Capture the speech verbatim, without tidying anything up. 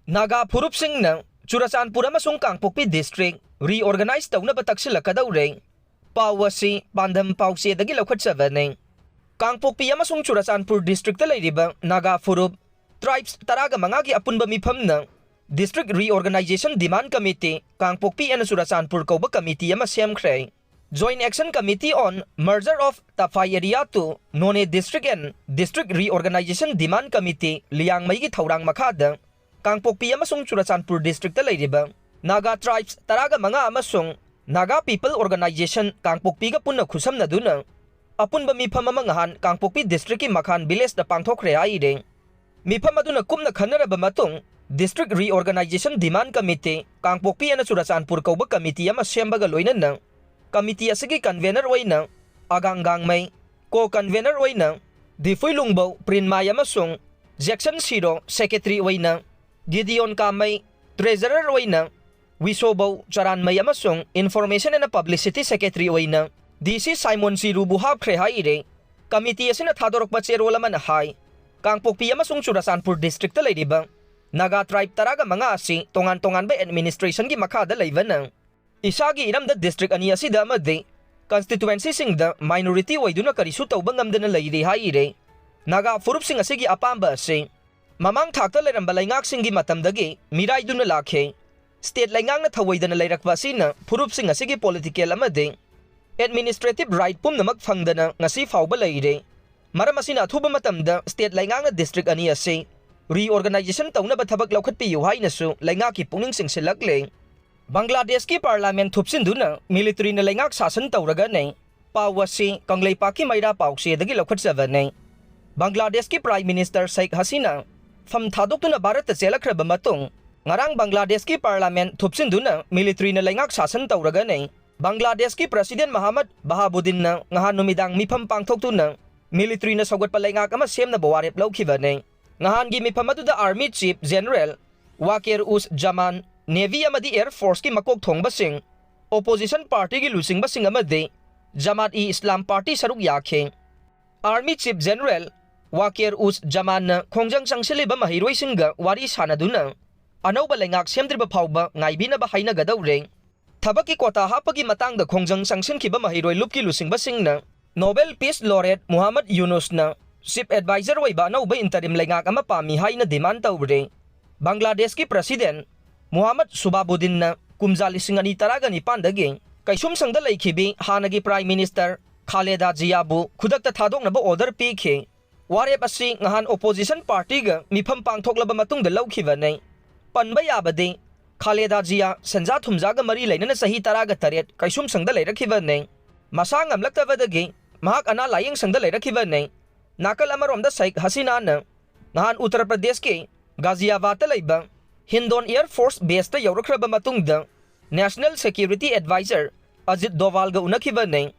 ꯅꯥꯒꯥ ꯐꯨꯔꯨꯞꯁꯤꯡꯅ ꯆꯨꯔꯆꯥꯟꯄꯨꯔ ꯑꯃꯁꯨꯡ ꯀꯥꯡꯄꯣꯛꯄꯤ district reorganize ꯇꯧꯅꯕ ꯇꯛꯁꯤꯜꯂꯛꯀꯗꯧꯔꯦ꯫ ꯄꯥꯎ ꯑꯁꯤ ꯄꯥꯟꯗꯝ ꯄꯥꯎꯆꯦꯗꯒꯤ ꯂꯧꯈꯠꯆꯕꯅꯤ꯫ ꯀꯥꯡꯄꯣꯛꯄꯤ ꯑꯃꯁꯨꯡ ꯆꯨꯔꯆꯥꯟꯄꯨꯔ districtꯇ ꯂꯩꯔꯤꯕ ꯅꯥꯒꯥ ꯐꯨꯔꯨꯞ tribes ꯇꯔꯥꯒ ꯃꯉꯥꯒꯤ ꯑꯄꯨꯟꯕ ꯃꯤꯐꯝꯅ District Reorganization Demand Committee, Kangpokpi and Churachandpur ꯀꯧꯕ committee ꯑꯃ ꯁꯦꯝꯈ꯭ꯔꯦ꯫ Joint Action Committee on Merger of Tafai Area to Noney District and District Reorganization Demand Committee ꯂꯤꯌꯥꯡꯃꯩꯒꯤ ꯊꯧꯔꯥꯡ ꯃꯈꯥꯗ ꯀꯥꯡꯄꯣꯛꯄꯤ ꯑꯃꯁꯨꯡ ꯆꯨꯔꯆꯥꯟꯄꯨꯔ districtꯇ ꯂꯩꯔꯤꯕ ꯅꯥꯒꯥ tribes ꯇꯔꯥꯒ ꯃꯉꯥ ꯑꯃꯁꯨꯡ Naga People Organization ꯀꯥꯡꯄꯣꯛꯄꯤꯒ ꯄꯨꯟꯅ ꯈꯨꯠꯁꯝꯅꯗꯨꯅ ꯑꯄꯨꯟꯕ ꯃꯤꯐꯝ ꯑꯃ ꯉꯍꯥꯟ ꯀꯥꯡꯄꯣꯛꯄꯤ districtꯀꯤ ꯃꯈꯥꯟ villageꯇ ꯄꯥꯡꯊꯣꯛꯈ꯭ꯔꯦ ꯍꯥꯏꯔꯤ꯫ ꯃꯤꯐꯝ ꯑꯗꯨꯅ ꯀꯨꯞꯅ ꯈꯟꯅꯔꯕ ꯃꯇꯨꯡ, District Reorganization Demand Committee, Kangpokpi and Churachandpur ꯀꯧꯕ committee ꯑꯃ ꯁꯦꯝꯕꯒ ꯂꯣꯏꯅꯅ committee ꯑꯁꯤꯒꯤ convener ꯑꯣꯏꯅ ꯑꯒꯥꯡ ꯒꯥꯡꯃꯩ, co-convener ꯑꯣꯏꯅ ꯗꯤꯐꯨꯏ ꯂꯨꯡꯕꯧ ꯄ꯭ꯔꯤꯟꯃꯥꯏ ꯑꯃꯁꯨꯡ ꯖꯦꯛꯁꯟ ꯁꯤꯔꯣ, secretary ꯑꯣꯏꯅ ꯒꯤꯗꯤꯌꯣꯟ ꯀꯥꯃꯩ, treasurer ꯑꯣꯏꯅ ꯋꯤꯁꯣꯕꯧ ꯆꯔꯥꯟꯃꯩ ꯑꯃꯁꯨꯡ Information and Publicity Secretary ꯑꯣꯏꯅ ꯗꯤ ꯁꯤ ꯁꯥꯏꯃꯣꯟ ꯆꯤꯔꯨꯕꯨ ꯍꯥꯞꯈ꯭ꯔꯦ ꯍꯥꯏꯔꯦ꯫ Committee ꯑꯁꯤꯅ ꯊꯥꯗꯣꯔꯛꯄ ꯆꯦꯔꯣꯜ ꯑꯃꯅ ꯍꯥꯏ, ꯀꯥꯡꯄꯣꯛꯄꯤ ꯑꯃꯁꯨꯡ ꯆꯨꯔꯆꯥꯟꯄꯨꯔ districtꯇ ꯂꯩꯔꯤꯕ ꯅꯥꯒꯥ tribe ꯇꯔꯥꯒ ꯃꯉꯥ ꯑꯁꯤ ꯇꯣꯉꯥꯟ ꯇꯣꯉꯥꯟꯕ administrationꯒꯤ ꯃꯈꯥꯗ ꯂꯩꯕꯅ, ꯏꯁꯥꯒꯤ ꯏꯔꯝꯗ district ꯑꯅꯤ ꯑꯁꯤꯗ ꯑꯃꯗꯤ constituencyꯁꯤꯡꯗ minority ꯑꯣꯏꯗꯨꯅ ꯀꯔꯤꯁꯨ ꯇꯧꯕ ꯉꯝꯗꯅ ꯂꯩꯔꯤ ꯍꯥꯏꯔꯦ꯫ ꯅꯥꯒꯥ ꯐꯨꯔꯨꯞꯁꯤꯡ ꯑꯁꯤꯒꯤ ꯑꯄꯥꯝꯕ ꯑꯁꯤ ꯃꯃꯥꯡ ꯊꯥꯛꯇ ꯂꯩꯔꯝꯕ ꯂꯩꯉꯥꯛꯁꯤꯡꯒꯤ ꯃꯇꯝꯗꯒꯤ ꯃꯤꯔꯥꯏꯗꯨꯅ ꯂꯥꯛꯈꯤ꯫ State ꯂꯩꯉꯥꯛꯅ ꯊꯧꯑꯣꯏꯗꯅ ꯂꯩꯔꯛꯄ ꯑꯁꯤꯅ ꯐꯨꯔꯨꯞꯁꯤꯡ ꯑꯁꯤꯒꯤ political ꯑꯃꯗꯤ administrative right ꯄꯨꯝꯅꯃꯛ ꯐꯪꯗꯅ ꯉꯁꯤ ꯐꯥꯎꯕ ꯂꯩꯔꯦ꯫ ꯃꯔꯝ ꯑꯁꯤꯅ ꯑꯊꯨꯕ ꯃꯇꯝꯗ state ꯂꯩꯉꯥꯛꯅ district ꯑꯅꯤ ꯑꯁꯤ reorganization ꯇꯧꯅꯕ ꯊꯕꯛ ꯂꯧꯈꯠꯄꯤꯌꯨ ꯍꯥꯏꯅꯁꯨ ꯂꯩꯉꯥꯛꯀꯤ ꯄꯨꯛꯅꯤꯡ ꯆꯤꯡꯁꯤꯜꯂꯛꯂꯦ꯫ ꯕꯪꯒ꯭ꯂꯥꯗꯦꯁꯀꯤ parliament ꯊꯨꯞꯆꯤꯟꯗꯨꯅ militaryꯅ ꯂꯩꯉꯥꯛ ꯁꯥꯁꯟ ꯇꯧꯔꯒꯅꯤ꯫ ꯄꯥꯎ ꯑꯁꯤ ꯀꯪꯂꯩꯄꯥꯛꯀꯤ ꯃꯩꯔꯥ ꯄꯥꯎꯆꯦꯗꯒꯤ ꯂꯧꯈꯠꯆꯕꯅꯤ꯫ ꯕꯪꯒ꯭ꯂꯥꯗꯦꯁꯀꯤ Prime Minister ꯁꯦꯈ ꯍꯁꯤꯅꯥ ꯐꯝ ꯊꯥꯗꯣꯛꯇꯨꯅ ꯚꯥꯔꯠꯇ ꯆꯦꯜꯂꯛꯈ꯭ꯔꯕ ꯃꯇꯨꯡ, ꯉꯔꯥꯡ ꯕꯪꯒ꯭ꯂꯥꯗꯦꯁꯀꯤ parliament ꯊꯨꯞꯆꯤꯟꯗꯨꯅ militaryꯅ ꯂꯩꯉꯥꯛ ꯁꯥꯁꯟ ꯇꯧꯔꯒꯅꯤ꯫ ꯕꯪꯒ꯭ꯂꯥꯗꯦꯁꯀꯤ President ꯃꯍꯥꯃꯗ ꯕꯍꯥꯕꯨꯗꯤꯟꯅ ꯉꯍꯥꯟ ꯅꯨꯃꯤꯗꯥꯡ ꯃꯤꯐꯝ ꯄꯥꯡꯊꯣꯛꯇꯨꯅ militaryꯅ ꯁꯧꯒꯠꯄ ꯂꯩꯉꯥꯛ ꯑꯃ ꯁꯦꯝꯅꯕ ꯋꯥꯔꯦꯞ ꯂꯧꯈꯤꯕꯅꯤ꯫ ꯉꯍꯥꯟꯒꯤ ꯃꯤꯐꯝ ꯑꯗꯨꯗ Army Chief General ꯋꯥꯀꯦꯔ ꯎꯁ ꯖꯃꯥꯟ, Navy ꯑꯃꯗꯤ Air Forceꯀꯤ ꯃꯀꯣꯛ ꯊꯣꯡꯕꯁꯤꯡ, opposition partyꯒꯤ ꯂꯨꯆꯤꯡꯕꯁꯤꯡ ꯑꯃꯗꯤ ꯖꯃꯥꯠ-ꯏ-ꯏꯁꯂꯥꯝ party ꯁꯔꯨꯛ ꯌꯥꯈꯤ꯫ Army Chief General ꯋꯥꯀꯦꯔ ꯎꯁ ꯖꯃꯥꯟꯅ ꯈꯣꯡꯖꯪ ꯆꯪꯁꯤꯜꯂꯤꯕ ꯃꯍꯩꯔꯣꯏꯁꯤꯡꯒ ꯋꯥꯔꯤ ꯁꯥꯅꯗꯨꯅ ꯑꯅꯧꯕ ꯂꯩꯉꯥꯛ ꯁꯦꯝꯗ꯭ꯔꯤꯕ ꯐꯥꯎꯕ ꯉꯥꯏꯕꯤꯅꯕ ꯍꯥꯏꯅꯒꯗꯧꯔꯦ꯫ ꯊꯕꯛꯀꯤ quota ꯍꯥꯞꯄꯒꯤ ꯃꯇꯥꯡꯗ ꯈꯣꯡꯖꯪ ꯆꯪꯁꯤꯟꯈꯤꯕ ꯃꯍꯩꯔꯣꯏ ꯂꯨꯞꯀꯤ ꯂꯨꯆꯤꯡꯕꯁꯤꯡꯅ Nobel Peace Laureate ꯃꯨꯍꯝꯃꯗ ꯌꯨꯅꯨꯁꯅ Chief Advisor ꯑꯣꯏꯕ ꯑꯅꯧꯕ interim ꯂꯩꯉꯥꯛ ꯑꯃ ꯄꯥꯝꯃꯤ ꯍꯥꯏꯅ demand ꯇꯧꯔꯦ꯫ ꯕꯪꯒ꯭ꯂꯥꯗꯦꯁꯀꯤ President ꯃꯨꯍꯝꯃꯗ ꯁꯨꯕꯥꯕꯨꯗꯤꯟꯅ ꯀꯨꯝꯖꯥ ꯂꯤꯁꯤꯡ ꯑꯅꯤ ꯇꯔꯥꯒ ꯅꯤꯄꯥꯟꯗꯒꯤ ꯀꯩꯁꯨꯝꯁꯪꯗ ꯂꯩꯈꯤꯕꯤ ꯍꯥꯟꯅꯒꯤ Prime Minister ꯈꯥꯂꯦꯗꯥ ꯖꯤꯌꯥꯕꯨ ꯈꯨꯗꯛꯇ ꯊꯥꯗꯣꯛꯅꯕ order ꯄꯤꯈꯤ꯫ ꯋꯥꯔꯦꯞ ꯑꯁꯤ ꯉꯍꯥꯟ opposition partyꯒ ꯃꯤꯐꯝ ꯄꯥꯡꯊꯣꯛꯂꯕ ꯃꯇꯨꯡꯗ ꯂꯧꯈꯤꯕꯅꯤ꯫ ꯄꯟꯕ ꯌꯥꯕꯗꯤ, ꯈꯥꯂꯦꯗꯥ ꯖꯤꯌꯥ ꯁꯦꯟꯖꯥ ꯊꯨꯝꯖꯥꯒ ꯃꯔꯤ ꯂꯩꯅꯅ ꯆꯍꯤ ꯇꯔꯥꯒ ꯇꯔꯦꯠ ꯀꯩꯁꯨꯝꯁꯪꯗ ꯂꯩꯔꯛꯈꯤꯕꯅꯤ꯫ ꯃꯁꯥ ꯉꯝꯂꯛꯇꯕꯗꯒꯤ ꯃꯍꯥꯛ ꯑꯅꯥ ꯂꯥꯌꯦꯡꯁꯪꯗ ꯂꯩꯔꯛꯈꯤꯕꯅꯤ꯫ ꯅꯥꯀꯜ ꯑꯃꯔꯣꯝꯗ ꯁꯩꯈ ꯍꯁꯤꯅꯥꯅ ꯅꯍꯥꯟ ꯎꯠꯇꯔ ꯄ꯭ꯔꯗꯦꯁꯀꯤ ꯒꯥꯖꯤꯌꯥꯕꯥꯗꯇ ꯂꯩꯕ ꯍꯤꯟꯗꯣꯟ Air Force Baseꯇ ꯌꯧꯔꯛꯈ꯭ꯔꯕ ꯃꯇꯨꯡꯗ National Security Advisor ꯑꯖꯤꯠ ꯗꯣꯚꯥꯜꯒ ꯎꯅꯈꯤꯕꯅꯤ꯫